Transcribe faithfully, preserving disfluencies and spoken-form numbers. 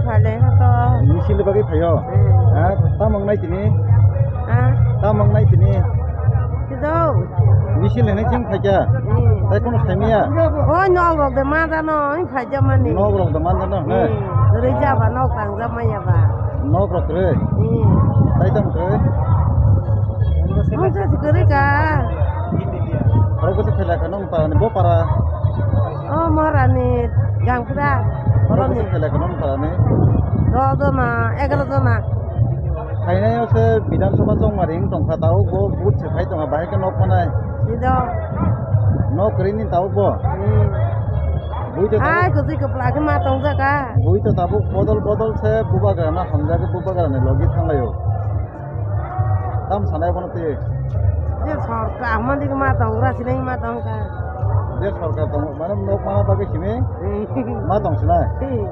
Phale ha to. Misil bagwi phaio. Hmm. Ha, tamang nai tini. Ha? Tamang nai tini. Kido. Misil hene cheng phaikya. Hmm. Tai kono saimaya. O nok rok de ma jano, oi phaikya mani. Nok rok de ma jano, ne? Hmm. Rija ba nok tang ja maya ba. Nok rok re. Hmm. Tai tam re. Mungsa sikori ka. Oro bwswk phailai kha nong parani bo para? O Maharani Gangpura. Oro bwswk phailai kha nong parani? Do jona, egaro jona. Phainaio se Bidhan Sabha chongmari wng tongkha, tabuk bo vote se phai tongkha, bahai khe nok manai. Ido. Nok kwrwi ni tabuk bo. Hmm. Bui to tabuk. Hai, kwtwi kwpla khe ma tongjakha. Bui to tabuk bodol bodol se bubagrano hamjagwi bubagrani logi thanglaio. Tam sanai bono twi. Je sorkar, amoni ma tongra sinai ma tongkha. Je sorkar tong, mane nok mana bagwi simi ma tong sinai. Hmm.